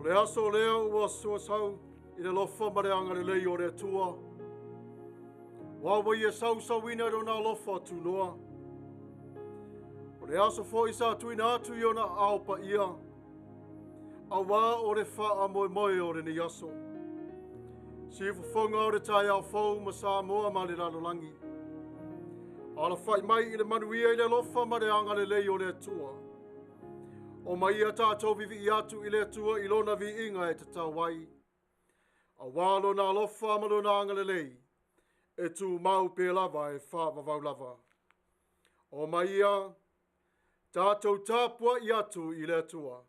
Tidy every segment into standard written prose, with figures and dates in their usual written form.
Le aso lea ua suasau i le alofa ma le agalelei o le Atua. Ua ua ia sausauina i lona alofa tunoa. O le aso foi sa tuuina atu i ona aao paia, auā o le faamoemoe o lenei aso. Siufofoga o le taeao fou ma Samoa ma le lalolagi. Alafai mai i le manuia i le alofa ma le agalelei o le Atua. O mai ia tātou vivii atu i le Atua i lona viiga e tatau ai. Auā lona alofa ma lona agalelei, e tumau pea lava e faavavau lava. O mai ia, tātou tapuai atu i le Atua.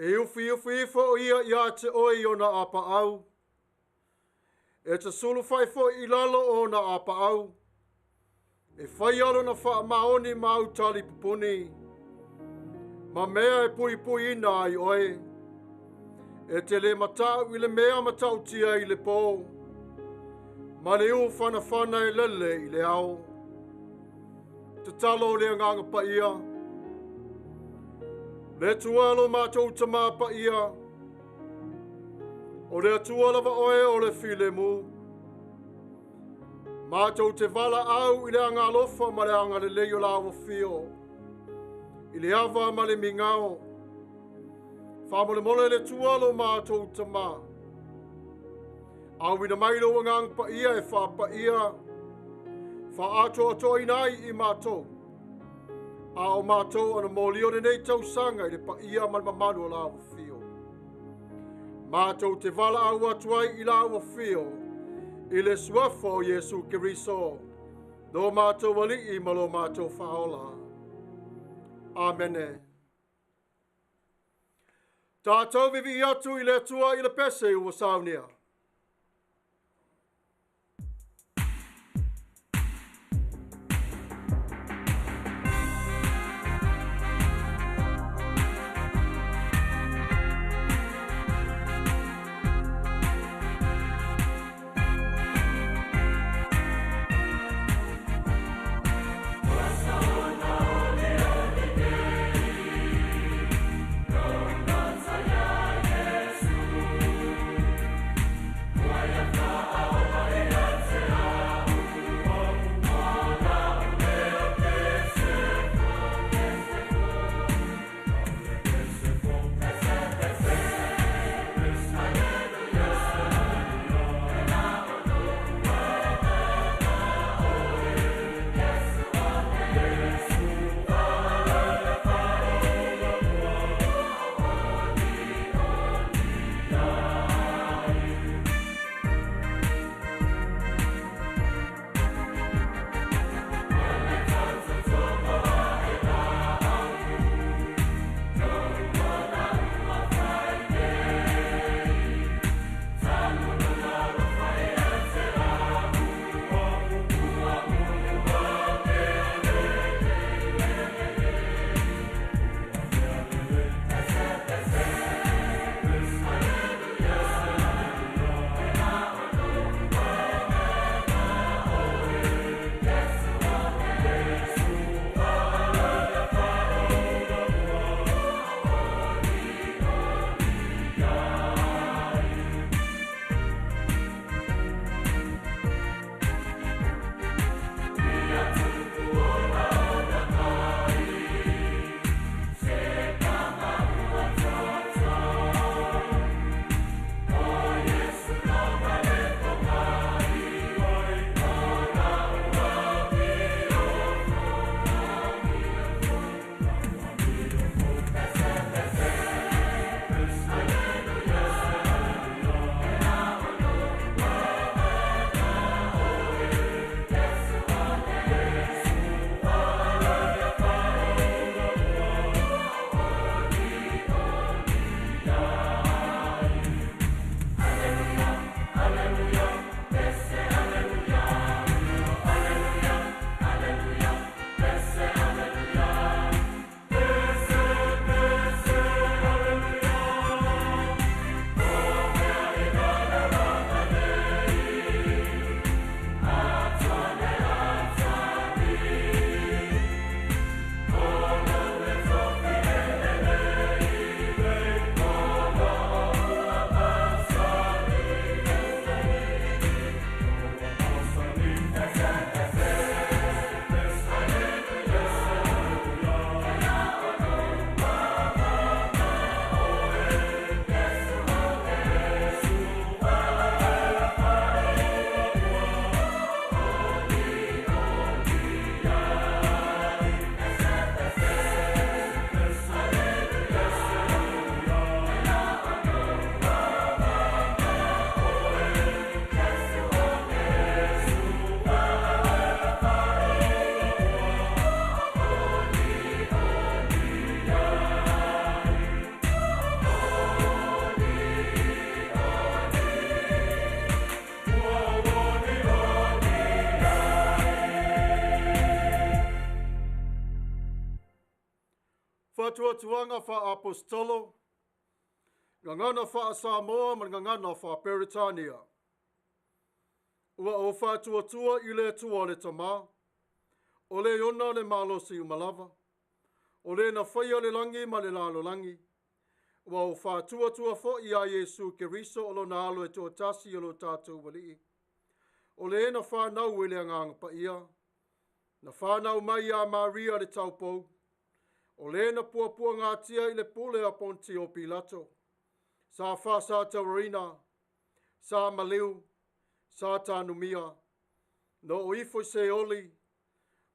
E ufiufi ifo o ia ia te oe i ona apaau. E tasulufai foi i lalo o ona apaau. E fai lona faamaoni ma autali pupuni. Ma mea e puipuiina ai oe. E te le matau i le mea matautia i le pō. Ma le ufanafana e lele i le ao. Tatalo o le agaga paia. Le Atua lo matou tamā paia. O le Atua lava oe o le filemu. Matou te valaau i le agalofa ma le agalelei o la afio. I le ava ma le migao. Faamolemole le Atua lo matou tamā. Auina mai lou agaga paia e faapaia. Faaatoatoaina ai i matou. A o matou ona molia o lenei tausaga i le paia ma le mamalu o la afio. Matou te valaau atu ai i la afio i le suafa o Iesu Keriso, lo matou alii ma lo matou faaola. Amene. Tātou vivii atu i le Atua i le pese ua saunia. Fa'atuatuaga Fa'aaposetolo, Gagana Fa'asamoa ma le Gagana Fa'aperetania. Ua ou fa'atuatua i le Atua le Tamā, o le ona le malosi uma lava, o le na faia le lagi ma le lalolagi. Ua ou fa'atuatua fo'i iā Iesu Keriso o lona alo e to'atasi o lo tatou Alii, o le na fanau i le Agaga Paia, na fanau mai iā Maria le taupou, o le na puapuagatia i le pule a Pontio Pilato, sa fa'asatauaina, sa maliu, sa tanumia, na oo ifo i Seoli,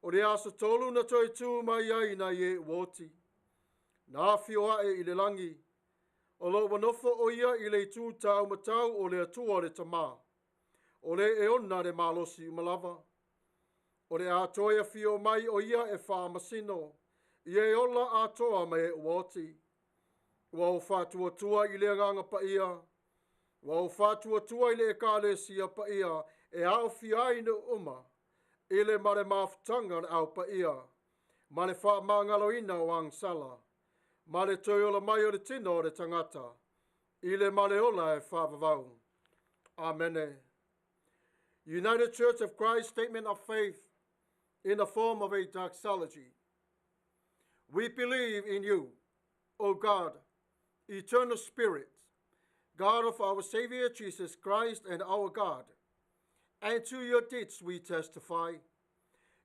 o le aso tolu na toe tū mai ai nai e ua oti, na afio a'e i le lagi, o lo ua nofo o ia i le itu taumatau o le Atua le Tamā, o le e ona le malosi uma lava. O le a toe afio mai o ia e fa'amasino, i e ola atoa ma e ua oti. Ua ou fa'atuatua i le Agaga Paia, ua ou fa'atuatua i le Ekalesia Paia e aofia ai nuu uma, i le ma le mafutaga o le Au Paia, ma le fa'amagaloina o agasala, ma le toe ola mai o le tino o le tagata, i le ma le ola e fa'avavau. Amene. United Church of Christ Statement of Faith in the form of a doxology. We believe in you, O God, eternal Spirit, God of our Savior Jesus Christ and our God, and to your deeds we testify.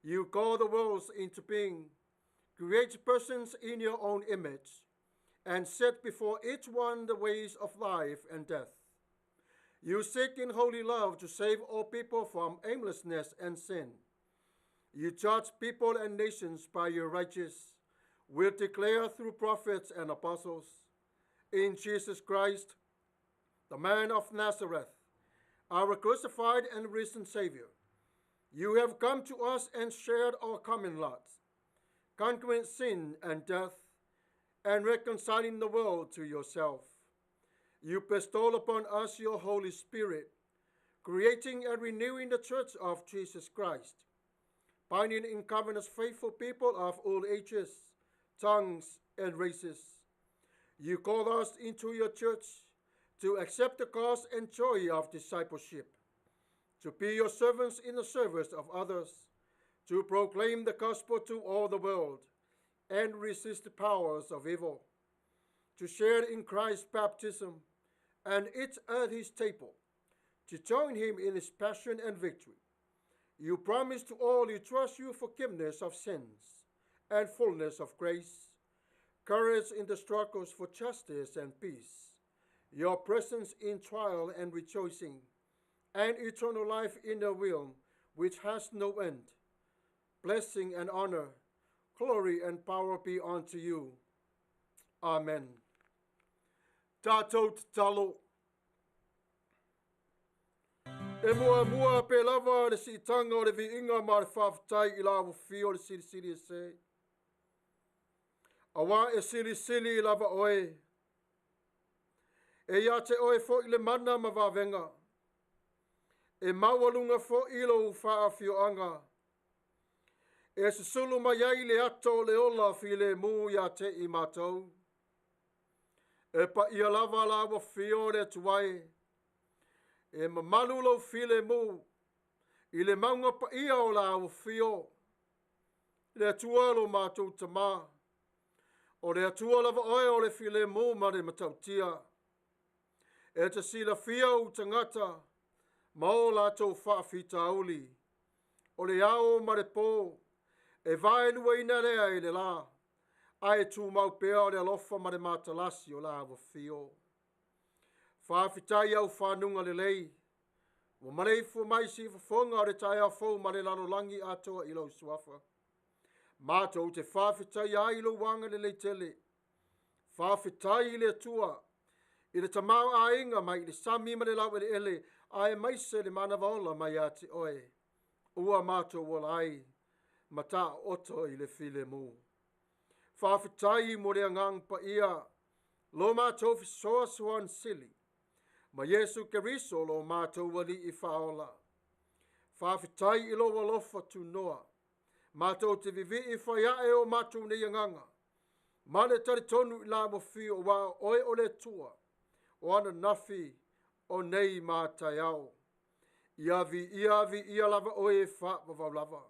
You call the worlds into being, create persons in your own image, and set before each one the ways of life and death. You seek in holy love to save all people from aimlessness and sin. You judge people and nations by your righteous will declare through prophets and apostles. In Jesus Christ, the man of Nazareth, our crucified and risen Savior, you have come to us and shared our common lot, conquering sin and death, and reconciling the world to yourself. You bestow upon us your Holy Spirit, creating and renewing the church of Jesus Christ, binding in covenant faithful people of all ages, tongues, and races. You call us into your church to accept the cost and joy of discipleship, to be your servants in the service of others, to proclaim the gospel to all the world, and resist the powers of evil, to share in Christ's baptism and eat at his table, to join him in his passion and victory. You promise to all who trust you forgiveness of sins and fullness of grace, courage in the struggles for justice and peace, your presence in trial and rejoicing, and eternal life in the realm which has no end. Blessing and honor, glory and power be unto you. Amen. Tatou tatalo. E muamua pea lava le siitaga o le viiga ma le fa'afetai i lau Afio le Silisili Ese. Auā e silisili lava oe. E iā te oe fo'i le mana ma vavega. E maualuga fo'i lou fa'afio'aga. E susulu mai ai le ato o le ola filemu iā te i matou. E paia lava lau Afio le Atua e. E mamalu lou filemu i le mauga paia o lau Afio. Le Atua lo matou Tamā. O le Atua lava oe o le filemu ma le matautia. E te silafia ou tagata ma o latou fa'afitauli. O le ao ma le pō, e vaeluaina lea i le lā, ae tumau pea o le alofa ma le matalasi o lau Afio. Fa'afetai au fanuga lelei, ua maleifua mai si'ifofoga o le taeao fou ma le lalolagi atoa i lou suafa. Matou te fa'afetaia ai lou agalelei tele. Fa'afetai i le Atua, i le tamaoaiga mai i le sami ma le laueleele, aemaise le manava ola mai ia te oe. Ua matou ola ai, ma taoto i le filemu. Fa'afetai mo le Agaga Paia, lo matou fesoasoani sili, ma Iesu Keriso lo matou Alii faaola. Fa'afetai i lou alofa tunoa. Matou te vivi'i faia'e o matou nei agaga. Ma le talitonu i la afio aua o oe o le Atua, o ananafi, o nei ma taeao. Ia viia viia lava oe e faavavau lava.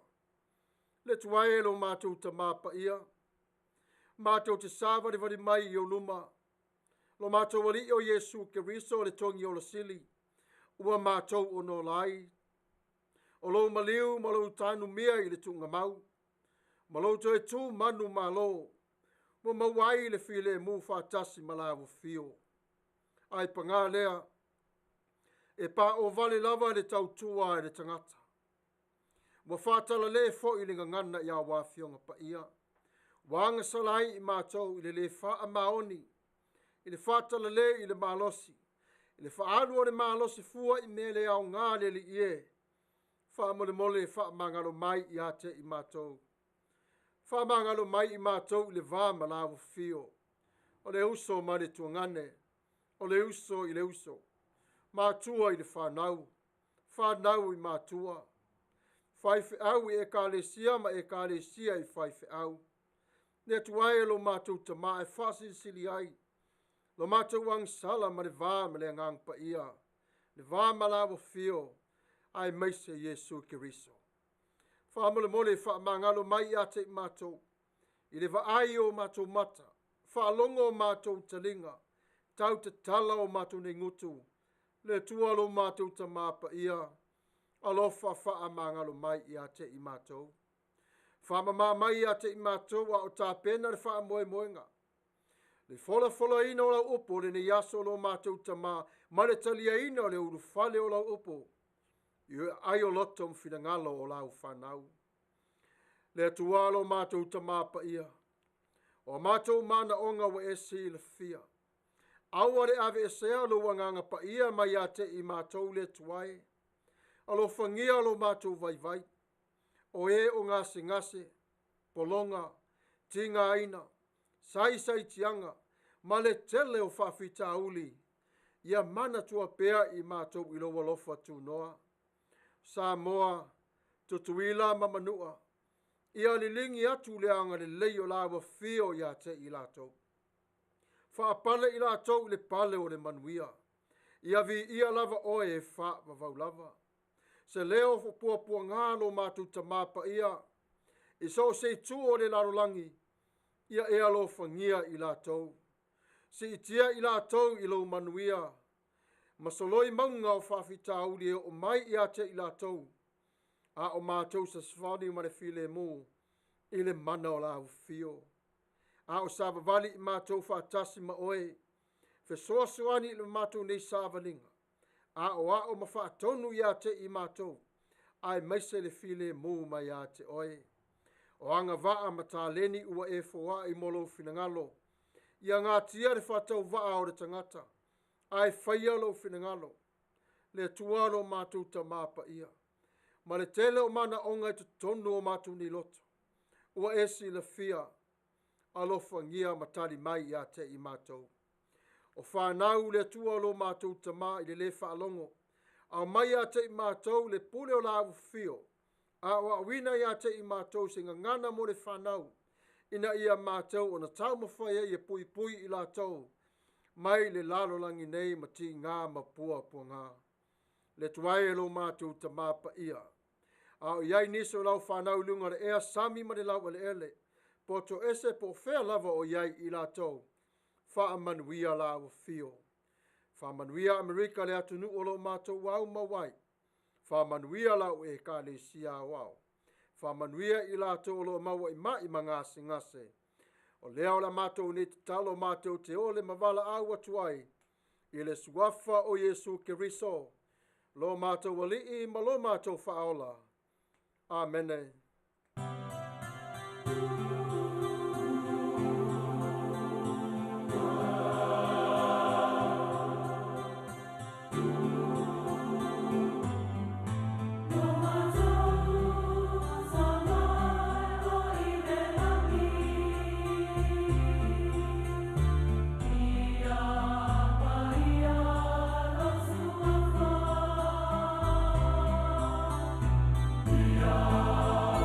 Le Atua e lo matou Tamā paia, matou te savalivali mai i ou luma, lo matou Alii o Iesu Keriso le togi ola sili, ua matou onola ai. O lou maliu ma lou tanumia i le tuugamau, ma lou toe tu manu malo, ua maua ai le filemu faatasi ma la afio. Ae paga lea, e paovale lava le tautua a le tagata. Ua faatalale foi le gagana i au afioga paia. Ua agasala ai i matou i le le faamaoni, i le faatalale i le malosi, i le faaalu o le malosi fua i mea le aoga le Alii e. Faamolemole faamagalo mai ia te i matou. Faamagalo mai i matou i le va ma la afio. O le uso ma le tuagane, o le uso i le uso, matua i le fanau, fanau i matua, faifeau i ekalesia ma ekalesia i faifeau. Le Atua e lo matou Tamā e faasilisili ai, lo matou agasala ma le va ma le Agaga Paia, le va ma la afio, aemaise Iesu Keriso. Faamolemole faamagalo mai ia te i matou, i le vaai o matou mata, faalogo o matou taliga, tau tatala o matou nei gutu, le Atua lo matou Tamā paia, alofa faamagalo mai ia te i matou. Faamama mai ia te i matou a o tapena le faamoemoega. Le folafolaina o lau upu o lenei aso lo matou Tamā, ma le taliaina o le ulufale o lau upu, i ai o loto ma finagalo o lau fanau. Le Atua lo matou Tamā paia, o matou manaoga ua e silafia. Aua le aveesea lou agaga paia mai ia te i matou le Atua e. Alofagia lo matou vaivai, o e o gasegase, pologa, tigaina, saisaitiaga, ma le tele o faafitauli, ia manatua pea i matou i lou alofa tunoa. Samoa, Tutuila ma Manua, ia liligi atu le agalelei o la afio ia te i latou. Faapale i latou i le pale o le manuia. Ia viia lava oe e faavavau lava. Se leo puapuaga lo matou Tamā paia, i so o se itu o le lalolagi, ia e alofagia i latou. Siitia i latou i lou manuia, ma soloi mauga o faafitauli e oo mai ia te i latou, a o matou sasafani ma le filemu i le mana o la afio. A o savavali i matou faatasi ma oe, fesoasoani i le matou nei savaliga, aoao ma faatonu ia te i matou, aemaise le filemu mai ia te oe. O agavaa ma taleni ua e foai mo lou finagalo, ia gatia le faatauvaa o le tagata, ae faia lou finagalo, le Atua lo matou Tamā paia. Ma le tele o manaoga i totonu o matou nei loto, ua e silafia, alofagia ma tali mai ia te i matou. O fanau le Atua lo matou Tamā i le le faalogo, aumai ia te i matou le pule o la afio, aoaoina ia te i matou se gagana mo le fanau, ina ia matou ona taumafai ai e puipui i latou, mai le lalolagi nei ma tiga ma puapuaga. Le Atua e lo matou Tamā paia, a o i ai nisi o lau fanau i luga o le ea sami ma le laueleele, poto ese po o fea lava o i ai i latou, faamanuia la afio. Faamanuia Amerika le atunuu o lo matou au mau ai. Faamanuia lau ekalesia aoao. Faamanuia i latou o lo o maua i mai ma gasegase. O lea o la matou nei tatalo matou te ole ma valaau atu ai, i le suafa o Iesu Keriso, lo matou Alii ma lo matou Faaola. Amene. Ia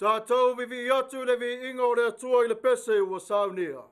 Tatou vivi'i atu i le viiga o le Atua i le pese ua saunia.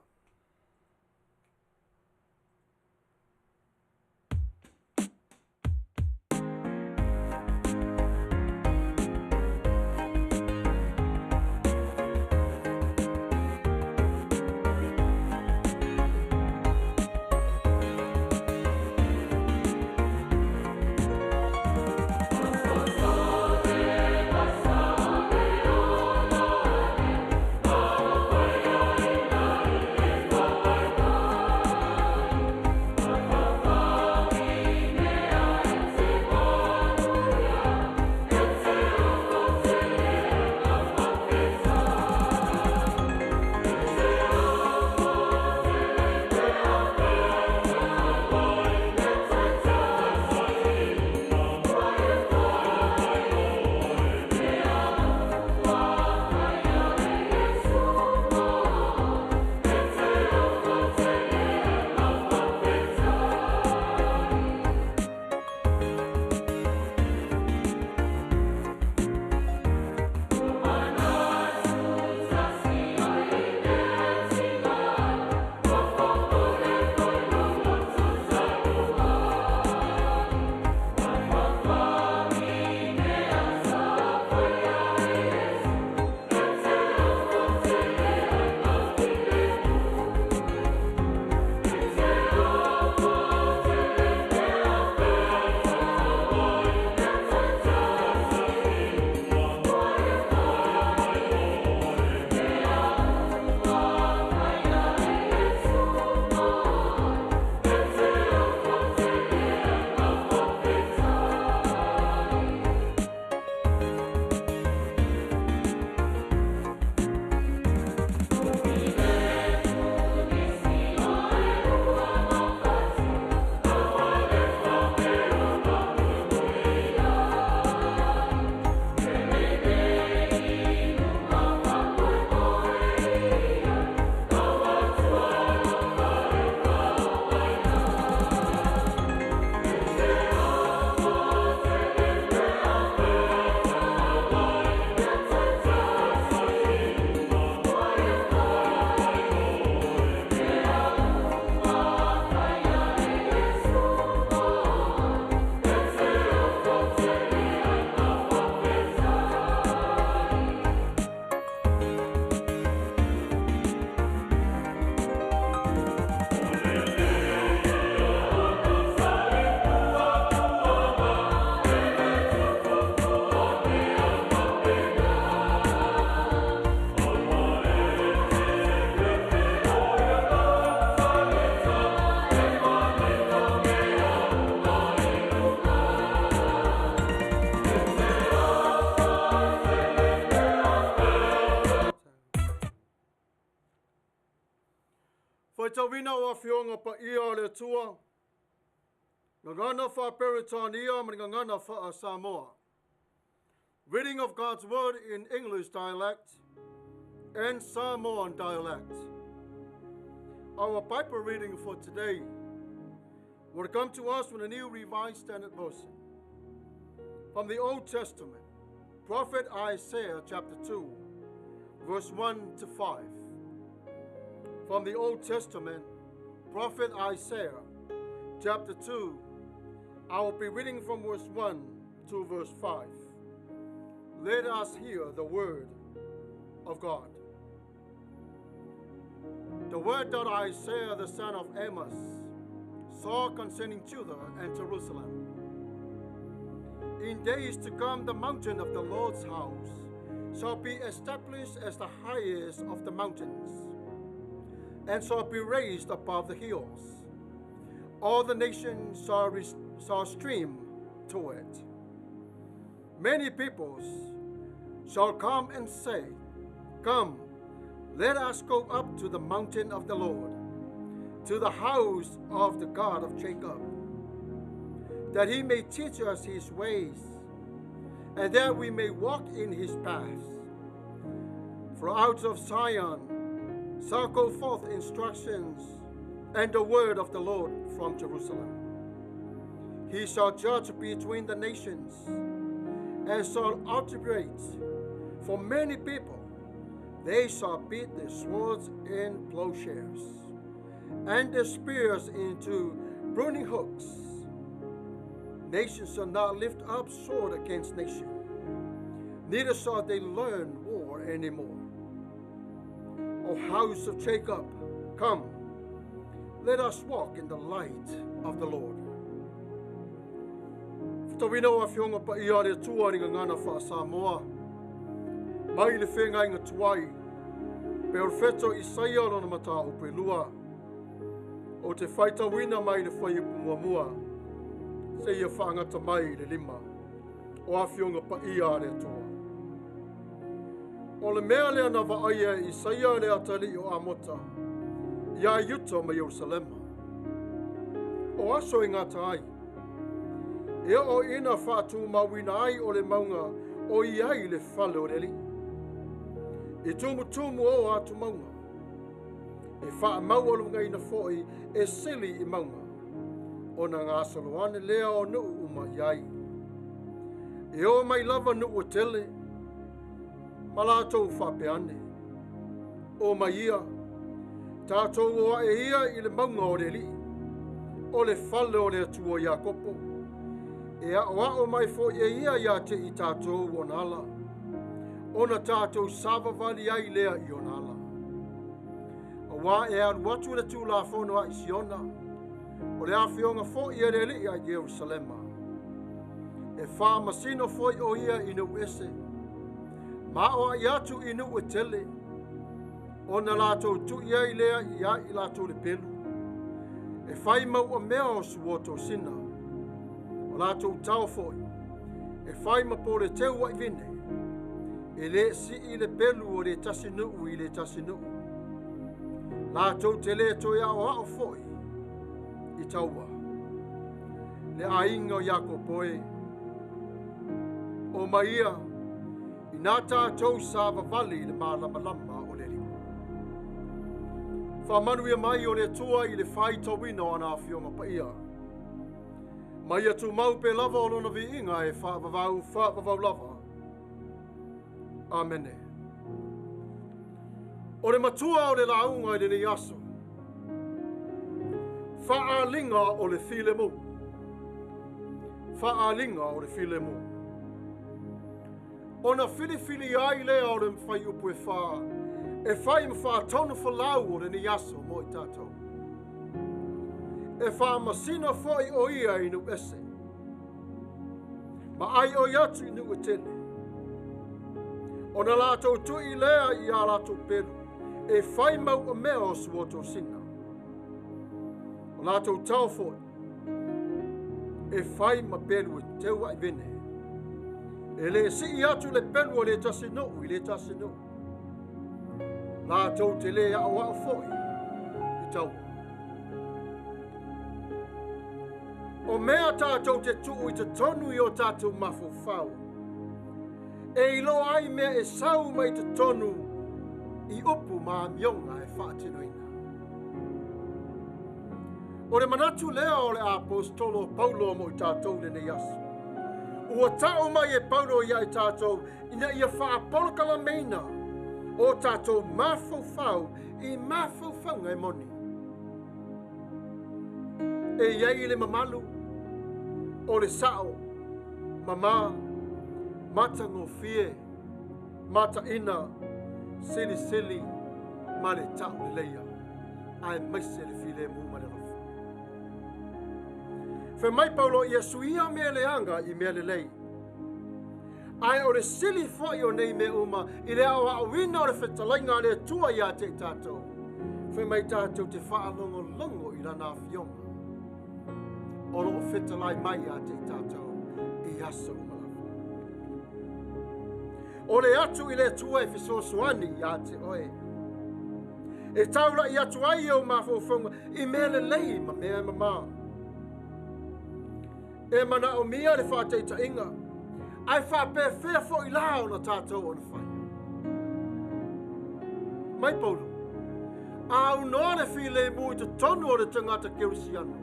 Faitauina o afioga paia o le Atua, gagana faa-Peretania ma le gagana faa-Samoa. Reading of God's word in English dialect and Samoan dialect. Our Bible reading for today will come to us from the New Revised Standard Version. From the Old Testament, Prophet Isaiah chapter 2, verse 1 to 5. From the Old Testament, Prophet Isaiah chapter 2, I will be reading from verse 1 to verse 5. Let us hear the word of God. The word that Isaiah the son of Amos saw concerning Judah and Jerusalem. In days to come, the mountain of the Lord's house shall be established as the highest of the mountains, and shall be raised above the hills. All the nations shall stream to it. Many peoples shall come and say, Come, let us go up to the mountain of the Lord, to the house of the God of Jacob, that he may teach us his ways, and that we may walk in his paths. For out of Zion shall go forth instructions and the word of the Lord from Jerusalem. He shall judge between the nations, and shall arbitrate For many people, they shall beat their swords in plowshares, and their spears into pruning hooks. Nation shall not lift up sword against nation, neither shall they learn war anymore. O house of Jacob, come, let us walk in the light of the Lord. Faitauina o Afioga Paia a le Atua i le Gagana Faa-Samoa, mai le Feagaiga Tuai, Perofeto Isaia lona mataupu e lua, o te faitauina mai le fuaiupu muamua, seia faagata mai le 5, o Afioga Paia a le Atua. O le mea lea na vaaia e Isaia le atalii o Amota, ia Iuta ma Ierusalema. O aso e gata ai, e oo ina faatumauina ai o le mauga o i ai le fale o le Alii. I tumutumu o atu mauga, e faamaualugaina foi e sili i mauga, ona gasoloane lea o nuu uma i ai. E o mai lava nuu e tele, ma latou faapea ane. O mai ia, tatou o ae ia i le mauga o le Alii, o le fale o le Atua o Iakopo, e aoao mai foi e ia ia te i tatou ona ala, ona tatou savavali ai lea i ona ala. Auā e alu atu le Tulafono a i Siona, o le afioga foi e le Alii a Ierusalema. E faamasino foi o ia i nuu ese, ma aoai atu i nuu e tele, ona latou tui ai lea ia i latou le pelu. E fai mau o mea o suotosina, o latou tao foi, e fai ma pole teu ai vine, e le sii le pelu o le tasi nuu i le tasi nuu. Latou te le toe aoao foi i taua. Le aiga o Iakopo e, o mai ia, ina tatou savavali i le malamalama o le Alii. Faamanuia mai o le Atua i le faitauina o ana afioga paia. Ma ia tumau pe lava o lona viiga e faavavau faavavau lava. Amene. O le matua o le lauga i lenei aso, faaaliga o le filemu. Faaaliga o le filemu. Ona filifili ai lea o le mafaiupu e 4, e fai ma faatonu falau o lenei aso mo i tatou. E faamasino foi o ia i nuu ese, ma ai o i atu i nuu e tele. Ona latou tui lea i a latou pelu, e fai mau o mea o suotosina. O latou tao foi, e fai ma pelu e teu ai vene. E le sii atu le pelu o le tasi nuu i le tasi nuu. Latou te le aoao foi i taua. O mea tatou te tuu i totonu i o tatou mafaufau, e iloa ai mea e sau mai totonu i upu ma amioga e faatinoina. O le manatu lea o le apostolo Paulo mo i tatou lenei aso. Ua tau mai e Paulo ia i tatou ina ia faapolokalameina o tatou mafaufau i mafaufauga e moni. E iai le mamalu o le sao, mama, matagofie, mataina, silisili ma le tau leleia, ae maise le filemu ma le alofa. Fai mai Paulo ia suia mea leaga i mea lelei, ae o le sili foi o nei mea uma i le aoaoina o le fetalaiga a le Atua ia te i tatou. Fai mai tatou te faalogologo i lana afioga o loo fetalai mai ia te i tatou i aso uma lava. O le atu i le Atua e fesoasoani ia te oe, e taulai atu ai ou mafaufauga i mea lelei ma mea e mamā. E manaomia le faataitaiga, ae faapefea foi la ona tatou ona fai. Mai Paulo, aunoa le filemu i totonu o le tagata kerisiano,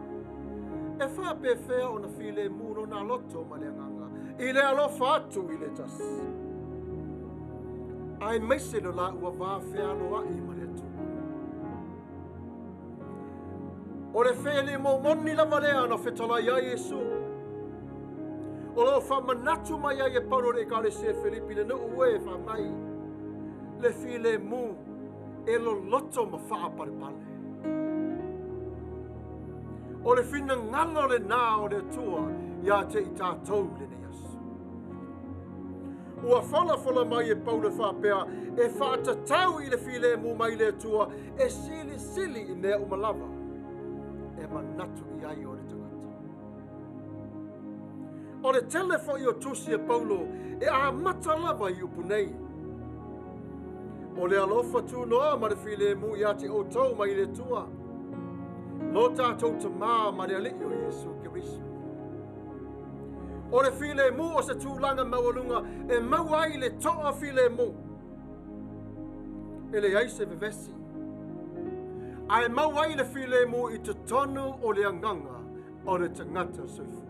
e faapefea ona filemu lona loto ma le agaga i le alofa atu i le tasi. Aemaise lo laua va fealoa'i ma le Atua. O le filemu moni lava lea na fetalai ai Iesu. O loo faamanatu mai ai e Paulo le Ekalesia Filipi le nuu e faamai le filemu e loloto ma faapalepale. O le finagalo lenā o le Atua ia te i tatou lenei aso. Ua folafola mai e Paulo faapea e faatatau i le filemu mai le Atua e silisili i mea uma lava e manatu i ai o le tagata. O le tele fo'i o tusi e Paulo e amata lava i upu nei. O le alofa tunoa ma le filemu ia te outou mai le Atua, lo tatou Tamā ma le Alii o Iesu Keriso. O le filemu o se tulaga maualuga e maua ai le to'a filemu. E leai se vevesi. Ae maua ai le filemu i totonu o le agaga o le tagata soifua.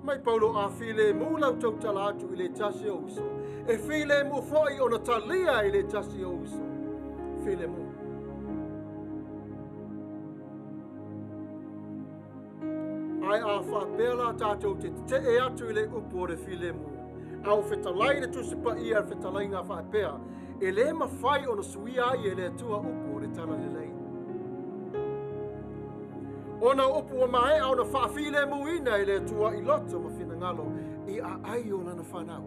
Mai Paulo a filemu lau tautala atu i le tasi o uso. E filemu fo'i ona talia i le tasi o uso. Filemu. Ae a faapea la tatou te tetee atu i le upu o le filemu. A o fetalai le Tusi Paia le fetalaiga faapea, e le mafai ona suia ai e le Atua upu o le talalelei. Ona upu ua maea ona faafilemuina e le Atua i loto ma finagalo i aai o lana whanau.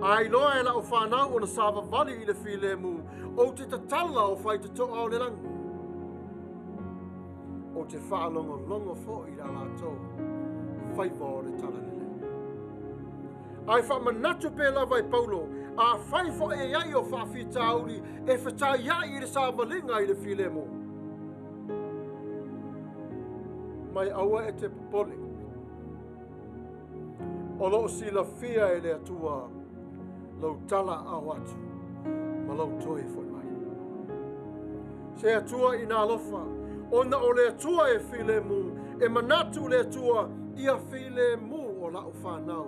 A iloa e lau whanau ona savavali i le filemu, o te tatala o whaitotoa o le langi. O te whaalongolongo fo i la latou, faiva o le talalelei. Ai whaamanatu pe lava e Paulo, a whai fo e ai o whaafitauli e whatai ai i le savalinga i le filemu. Mai aua e te popole. O loo silafia e le Atua lau tala ao atu ma lau toe foi mai. Se Atua i nā alofa, ona o le Atua e filemu, e manatu le Atua ia filemu o lau whanau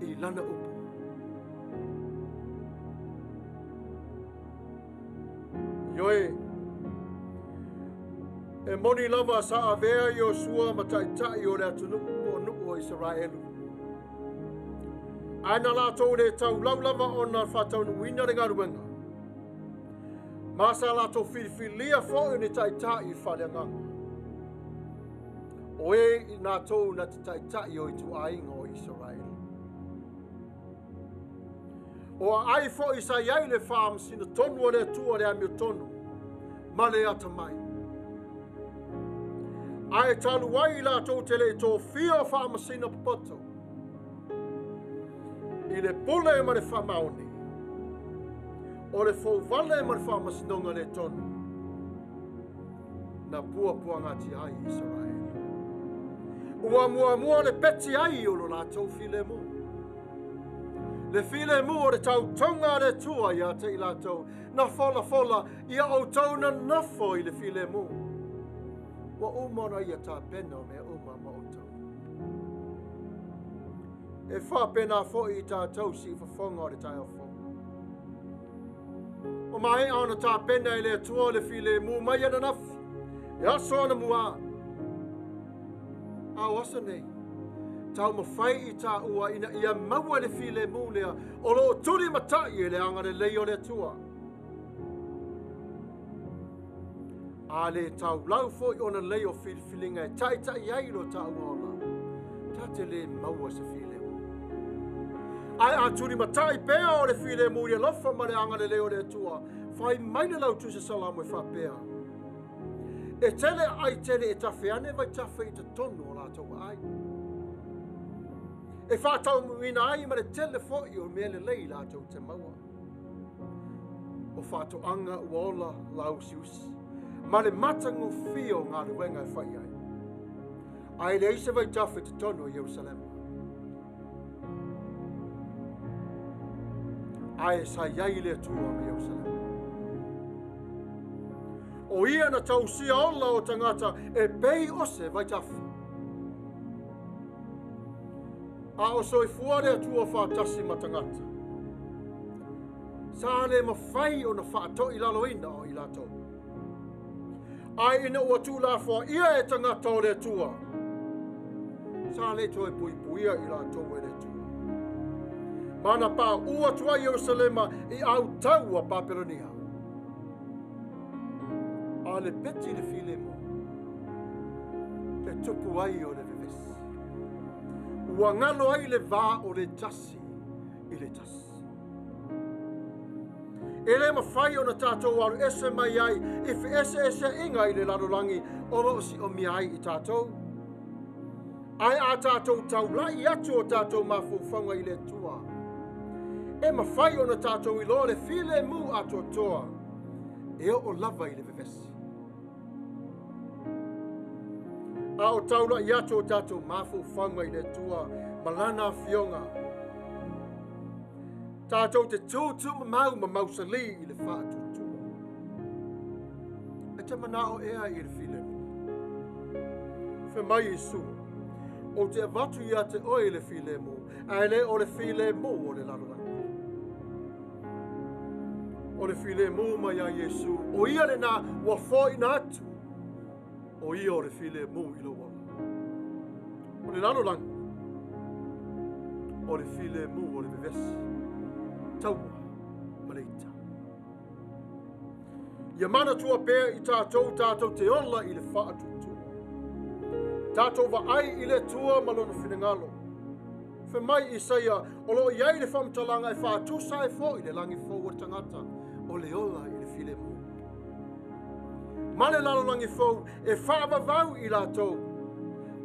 i lana upu. Ioe, e moni lava sa avea Iosua ma ta'ita'i o le atunuu po o nuu o Isaraelu. Ae na latou le taulau lava ona faataunuuina le galuega. Ma sa latou filifilia fo'i ni ta'ita'i faaleagaga. O e i natou na te ta'ita'i o ituaiga o Isaraelu. O aai fo'i sa i ai le faamasino tonu o le Atua le amiotonu ma le atamai. Ae talu ai i latou te le i tofia o faamasino popoto i le pule ma le faamaoni, o le fouvale ma le faamasinoga le tonu, na puapuagatia ai Isaraelu. Ua muamua le peti ai o lo latou filemu. Le filemu o le tautoga a le Atua ia te i latou, na folafola ia outou na nofo i le filemu. Ua uma ona ia tapena o mea uma ma outou. E faapena fo'i i tatou siufofoga o le taeao fou. O maea ona tapena e le Atua le filemu mai ananafi, e aso anamua. A o aso nei, taumafai i taua ina ia maua le filemu lea o loo tulimata'i e le agalelei o le Atua. A le taulau fo'i ona lei o filifiliga e ta'ita'i ai lo taua ola, ta te le maua se filemu. Ae a tulimata'i pea o le filemu i le alofa ma le agalelei o le Atua, fai mai le lautusi Salamo e faapea. E tele ai tele e tafe ane vai tafe i totonu o latou aai. E faataunuuina ai ma le tele fo'i o mea lelei latou te maua. O faatoaga ua ola lauusiusi, ma le matagofie o galuega e fai ai. Ae leai se vaitafe i totonu o Ierusalema. Ae sa i ai le Atua ma Ierusalema. O ia na tausia ola o tagata e pei o se vaitafe. A o soifua le Atua faatasi ma tagata. Sa le mafai ona faatoilaloina o i latou. Ae ina ua tuulafoaia e tagata o le Atua, sa le toe puipuia i latou e le Atua. Ma na pauu atu ai Ierusalema i autau a Papelonia. A le peti le filemu, e tupu ai o le vevesi. Ua galo ai le va o le tasi i le tasi. E le mafai ona tatou alu ese mai ai i feeseeseaiga i le lalolagi o lo o siomia ai i tatou. Ae a tatou taulai atu o tatou mafaufauga i le Atua, e mafai ona tatou iloa le filemu atoatoa e oo lava i le vevesi. A o taulai atu o tatou mafaufauga i le Atua ma lana afioga, tatou te tutumamau ma mausali i le faatuatua. E te manao ea i le filemu. Fai mai Iesu, ou te avatu ia te oe le filemu, ae le o le filemu o le lalolagi. O le filemu mai ia Iesu, o ia lena ua foaina atu, o ia o le filemu i lou ola. O le lalolagi, o le filemu o le vevesi, taua ma le ita. Ia manatua pea i tatou tatou te ola i le faatuatua. Tatou vaai i le Atua ma lona finagalo. Fai mai Isaia, o lo o i ai le faamatalaga e faatusa ai foi le lagi fou o le tagata, o le ola i le filemu. Ma le lalolagi fou e faavavau i latou,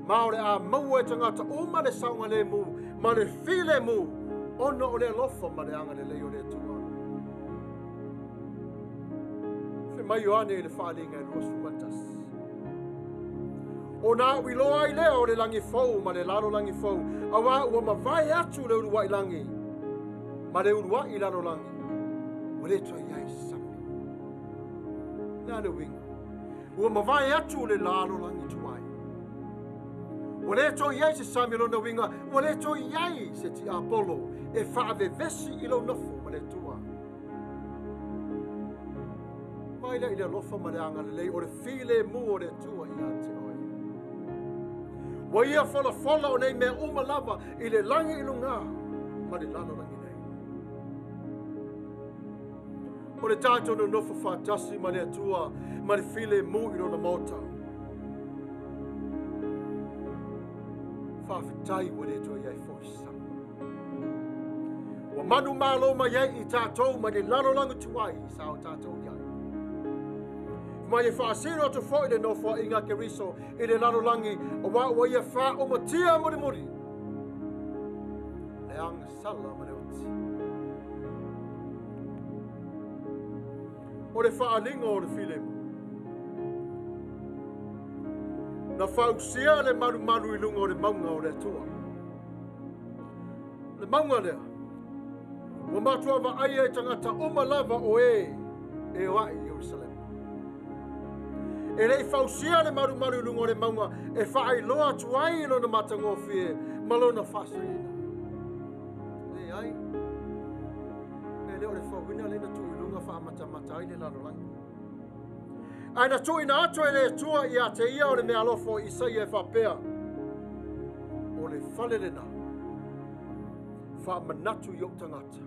ma o le a maua e tagata uma le saogalemu ma le filemu, ona o le alofa ma le agalelei o le Atua. Fai mai Ioane i le faaaliga e 21. Ona au iloa ai lea o le lagi fou ma le lalolagi fou, auā ua mavae atu le uluai lagi ma le uluai lalolagi, ua le toe i ai se sami. O le a le uiga? Ua mavae atu le lalolagi tuai. Ua le toe i ai se sami, o lona uiga, ua le toe i ai se tiapolo e faavevesi i lou nofo ma le Atua. Mai lea i le alofa ma le agalelei o le filemu o le Atua ia te oe. Ua ia folafola o nei mea uma lava i le lagi i luga ma le lalolagi nei. O le tatou nonofo faatasi ma le Atua ma le filemu i lona maota. Faafetai ua le toe i ai foi se sami. Ua manumalo mai ai i tatou mai le lalolagi tuai sa o tatou i ai. Mai e faasino atu foi le nofoaiga a Keriso i le lalolagi, auā ua ia faaomatia mulimuli le agasala ma le oti. O le faaaliga o le filemu. Na fausia le malumalu i luga o le mauga o le Atua. Le mauga lea, ua matua vaaia i tagata uma lava o e e oai i Ierusalema. E le i fausia le malumalu i luga o le mauga e faailoa atu ai lona matagofie ma lona faasiliga. Leai, e le o le fauina lea na tuu i luga faamatamata ai le lalolagi. Ae na tuuina atu e le Atua ia te ia o le meaalofa o Isaia e faapea, o le fale lena, faamanatu i ou tagata,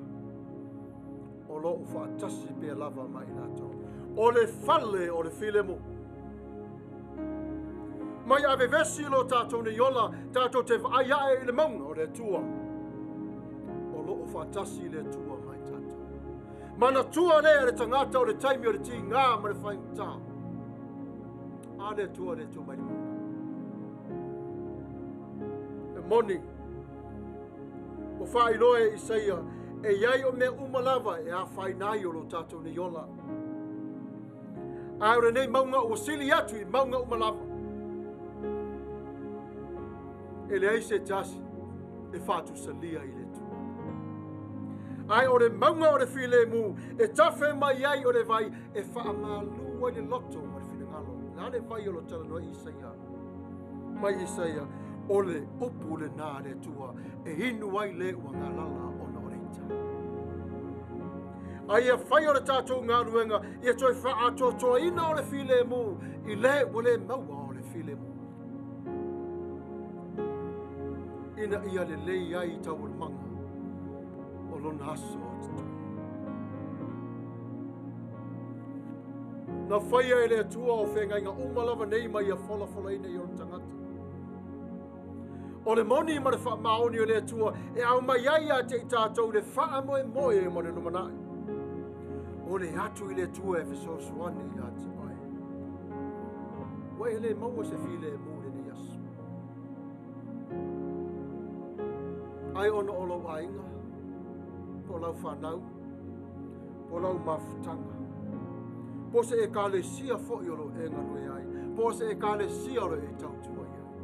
o lo o faatasi pea lava ma i latou. O le fale o le filemu. Mai avevesi lo tatou nei ola, tatou te vaai ae i le mauga o le Atua. O lo o faatasi le Atua mai tatou. Manatua lea le tagata o le taimi o le tigā ma le faigata. A le Atua le Atua mai le mauga. E moni, o faailoa e Isaia, e i ai o mea uma lava e afaina ai o lo tatou nei ola. Ae o lenei mauga ua sili atu i mauga uma lava. E leai se tasi e faatusalia i le Atua. Ae o le mauga o le filemu e tafe mai ai o le vai e faamalu ai le loto ma le finagalo. O le a le vai o lo talanoa i Isaia? Mai Isaia, O le upu lenā a le Atua e inu ai le ua galala ona o le ita. A ia fai o le tātou galuega ia toe faaatoatoaina o le filemu i le ua le maua o le filemu. Ina ia lelei ai taualumaga o lona aso o totoe. Na faia e le Atua o feagaiga uma lava nei ma ia folafolaina i ona tagata. O le moni ma le faamaoni o le Atua e aumai ai ia te i tātou le faamoemoe mo le lumanai. O le atu i le Atua e fesoasoani ia te oe. Ua e le maua se filemu i lenei aso. Ai ona o lou aiga, po o lau fanau, po o lau mafutaga, po o se ekalesia foi o lo e galue ai, po o se ekalesia o lo e tautua i ai.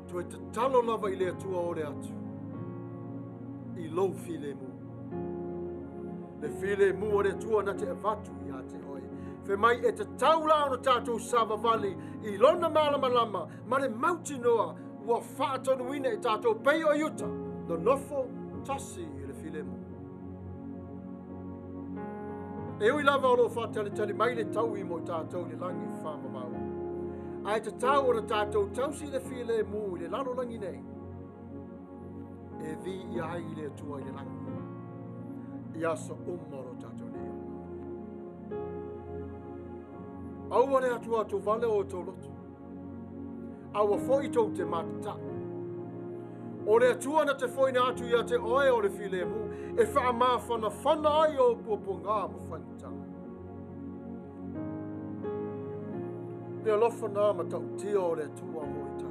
Toe tatalo lava i le Atua o le atu, i lou filemu. Le filemu o le Atua na te avatu ia te oe. Fai mai e tatau la ona tātou savavali i lona malamalama ma le mautinoa ua faatonuina i tātou pei o Iuta, nonofo tasi i le filemu. E ui lava o loo faatalitali mai le taui mo i tātou i le lagi whamamau. Ae tatau ona tātou tausi le filemu i le lalolagi nei. E viia ai i le Atua i le lagi. I aso uma o lo tātou nei ola. Aua le atu atu vale o tō loto. Aua foi tou te matatai. O le Atua na te foina atu ia te oe o le filemu, e whaamafanafana ai o puapuaga ma faigata. Le alofa nā matautia o le Atua mo i tātou.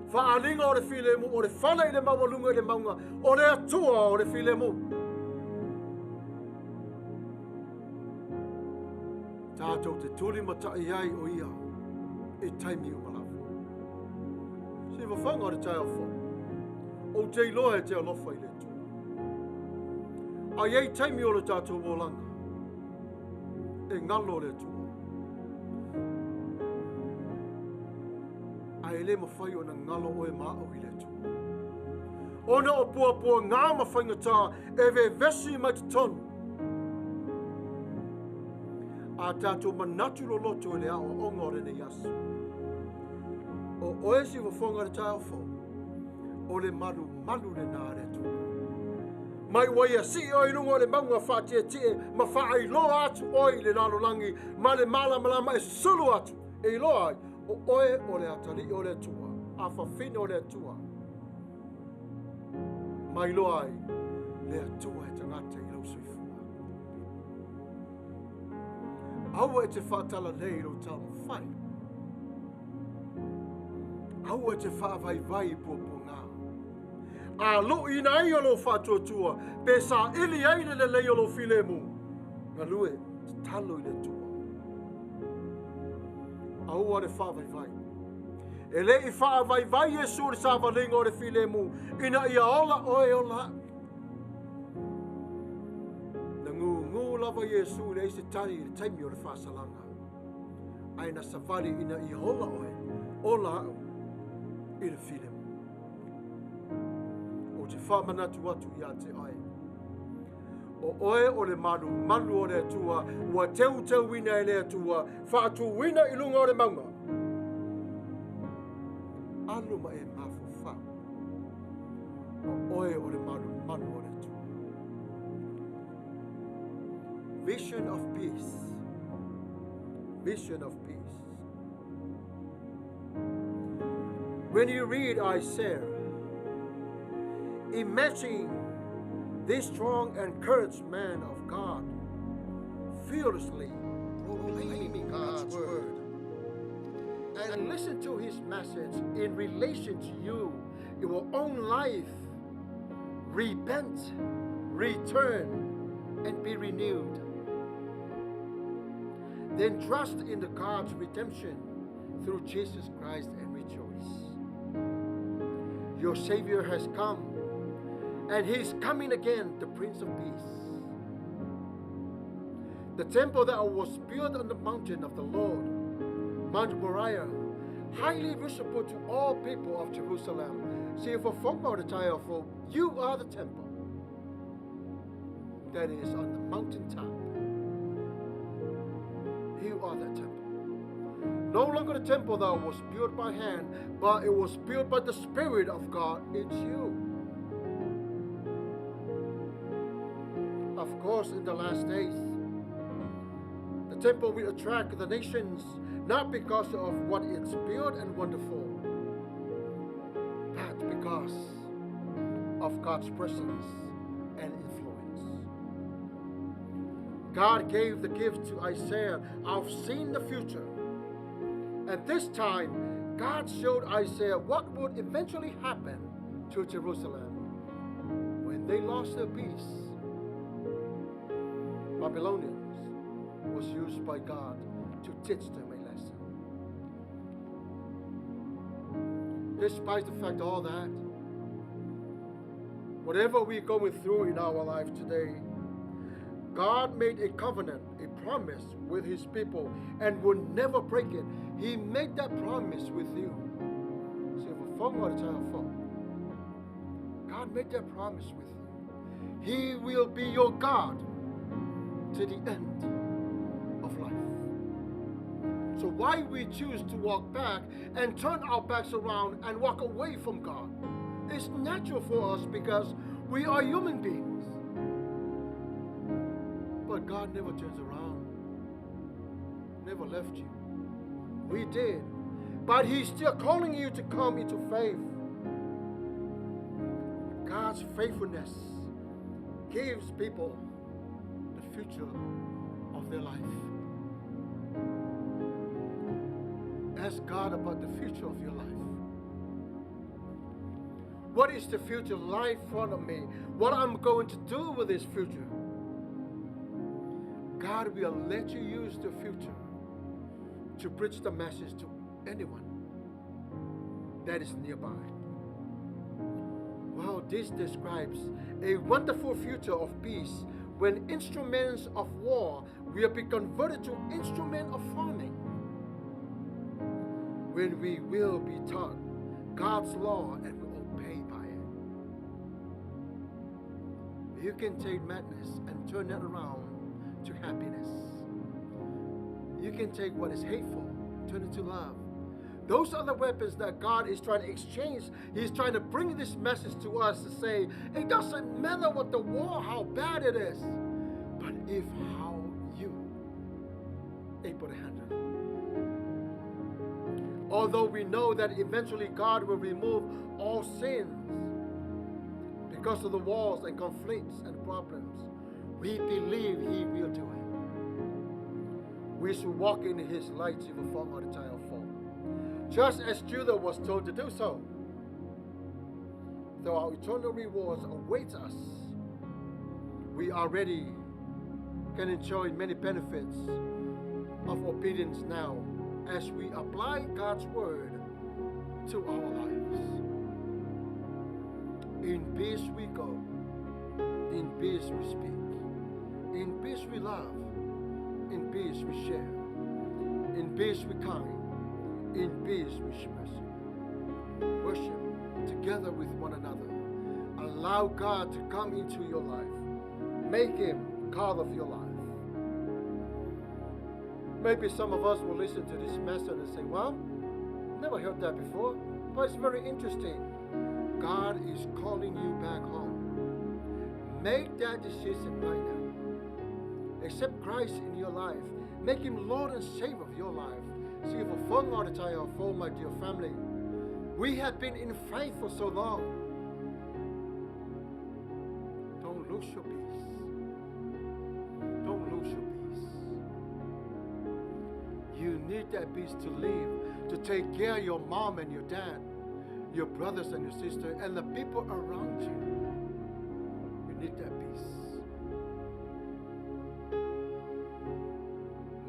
Faaaliga o le filemu, o le fale i le maualuga i le mauga, o le Atua o le filemu. Tātou te tuli matai ai o ia i taimi uma lava. Sivafaga o le taeao fou. Ou te iloa e te alofa i le Atua. A i ai taimi o le tātou olaga, e galo le Atua. Ae le mafai ona galo oe ma au i le Atua. Ona o puapuaga ma faigata e vevesi mai totonu. A tātou manatu loloto i le aoaoga o lenei aso. O oe sivafoga le taeao fou, o le malumalu lenā a le Atua. Mai ua ia sii oe i luga o le mauga faatietie ma faailoa atu oe i le lalolagi ma le malamalama e susulu atu e iloa ai o oe o le atalii o le Atua, afafine o le Atua. Ma iloa ai le Atua e tagata i lau soifua. Aua e te faatalalei i lou taumafai. Aua e te faavaivai i puapuaga. A luiina ai o lou faatuatua, pe saili ai le lelei o lou filemu, galue, tatalo i le Atua. Aua le faavaivai. E le i faavaivai Iesu i le savaliga o le filemu, ina ia ola oe ola au. Na gugu lava Iesu i leai se tali i le taimi o le faasalaga. Ae na savali ina ia ola oe, ola au i le filemu. Ou te faamanatu atu ia te oe. O oe o le malumalu o le Atua, ua teuteuina e le Atua, faatuina i luga o le mauga. Alu ma e mafaufau. O oe o le malumalu o le Atua. Vision of peace. Vision of peace. When you read Isaiah, imagine this strong and courageous man of God fearlessly proclaiming God's word. And listen to his message in relation to you, your own life. Repent, return, and be renewed. Then trust in the God's redemption through Jesus Christ and rejoice. Your Savior has come, and he is coming again, the Prince of Peace. The temple that was built on the mountain of the Lord, Mount Moriah, highly visible to all people of Jerusalem. For you are the temple that is on the mountaintop. You are that temple. No longer the temple that was built by hand, but it was built by the Spirit of God. It's you. Of course, in the last days, the temple will attract the nations, not because of what it's built and wonderful, but because of God's presence and influence. God gave the gift to Isaiah of seeing the future. And this time, God showed Isaiah what would eventually happen to Jerusalem when they lost their peace. Babylonians was used by God to teach them a lesson. Despite the fact all that, whatever we're going through in our life today, God made a covenant, a promise with His people, and will never break it. He made that promise with you. God made that promise with you. He will be your God to the end of life. So why we choose to walk back and turn our backs around and walk away from God? It's natural for us because we are human beings. But God never turns around, never left you. We did. But He's still calling you to come into faith. God's faithfulness gives people the future of their life. Ask God about the future of your life. What is the future life in front of me? What I'm going to do with this future? God will let you use the future to preach the message to anyone that is nearby. Well, this describes a wonderful future of peace when instruments of war will be converted to instruments of farming. When we will be taught God's law and will obey by it. You can take madness and turn it around to happiness. You can take what is hateful, turn it to love. Those are the weapons that God is trying to exchange. He's trying to bring this message to us to say, it doesn't matter what the war, how bad it is, but if how you able to handle it. Although we know that eventually God will remove all sins because of the wars and conflicts and problems, we believe He will do it. We should walk in His light even from our child fall, just as Judah was told to do so. Though our eternal rewards await us, we already can enjoy many benefits of obedience now as we apply God's word to our lives. In peace we go, in peace we speak, in peace we love, in peace we share, in peace we kind, in peace we mercy. Worship together with one another. Allow God to come into your life. Make Him God of your life. Maybe some of us will listen to this message and say, well, never heard that before, but it's very interesting. God is calling you back home. Make that decision right now. Accept Christ in your life. Make Him Lord and Savior of your life. See, for for my dear family, we have been in faith for so long. Don't lose your peace. Don't lose your peace. You need that peace to live, to take care of your mom and your dad, your brothers and your sister, and the people around you. You need that peace.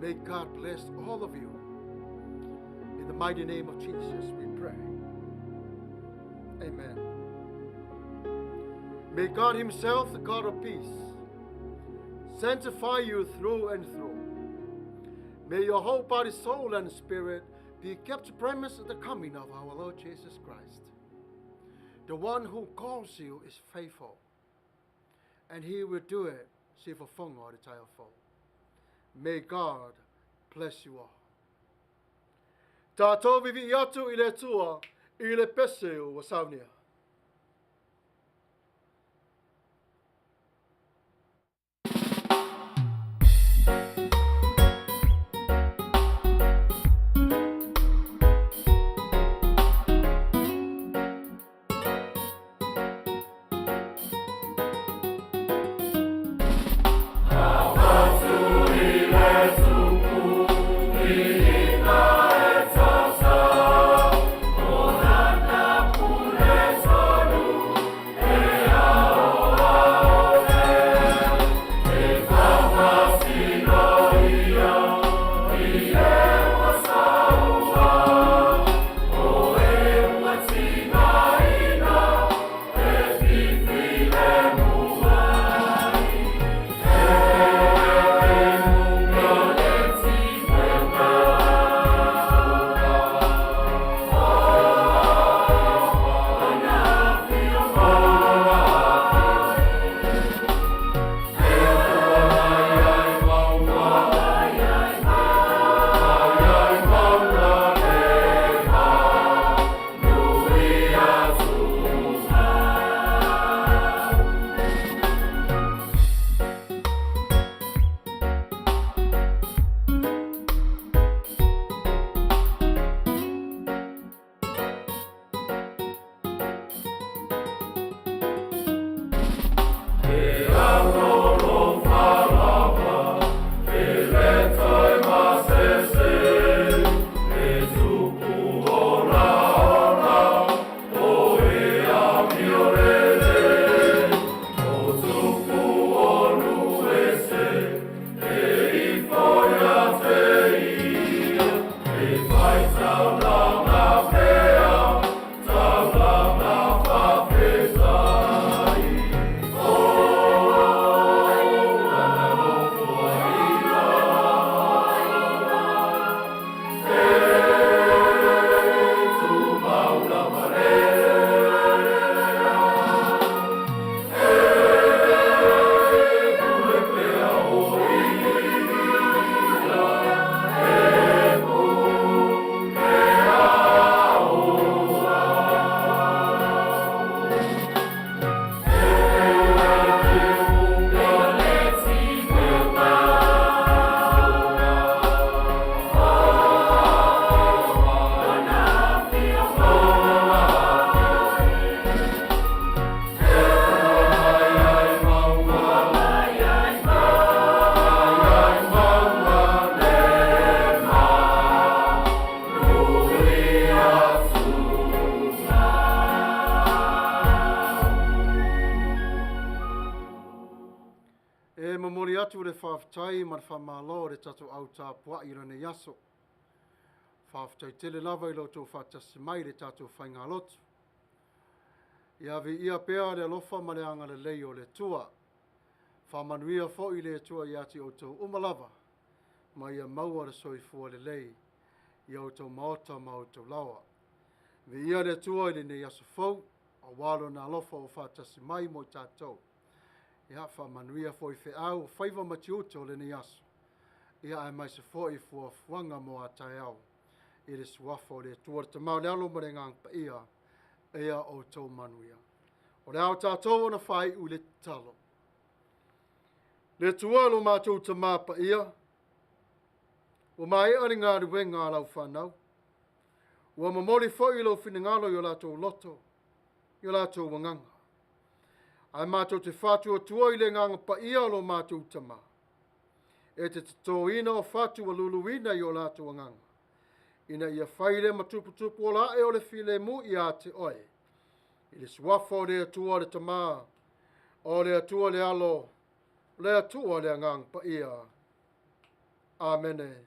May God bless all of you. In the mighty name of Jesus, we pray. Amen. May God Himself, the God of peace, sanctify you through and through. May your whole body, soul, and spirit Be kept premise the coming of our Lord Jesus Christ. The one who calls you is faithful, and he will do it. Sifofonga o le taeao fou. May God bless you all. Tātou vivii atu i le Atua i le pese ua saunia. E momoli atu le faafetai ma le faamalo i le tatou au tapuai i lenei aso. Faafetai tele lava i lo outou faatasi mai i le tatou faigalotu. Ia viia pea le alofa ma le agalelei o le Atua. Faamanuia foi le Atua ia te outou uma lava, ma ia maua le soifua lelei i outou maota ma outou laoa. Viia le Atua i lenei aso fou, aua lona alofa ua faatasi mai mo i tatou. Ia, faamanuia foi feau o faiva ma tiute o lenei aso. Ia, aemaise foi fuafuaga mo a taeao i le suafa o le Atua le Tama o le Alo ma le Agaga Paia, ia outou manuia. O le a o tatou ona faaiu i le tatalo. Le Atua lo matou Tama Paia, ua maea le galuega a lau fanau, ua momoli foi lou finagalo i o latou loto, i o latou agaga. Ae matou te faatuatua i le agaga paia o lo matou Tama, e te totoina o fatu ua luluina i o latou agaga, ina ia fai le matuputupu ola ae o le filemu ia te oe, i le suafa o le Atua le Tama, o le Atua le Alo, o le Atua le Agaga Paia. Amene.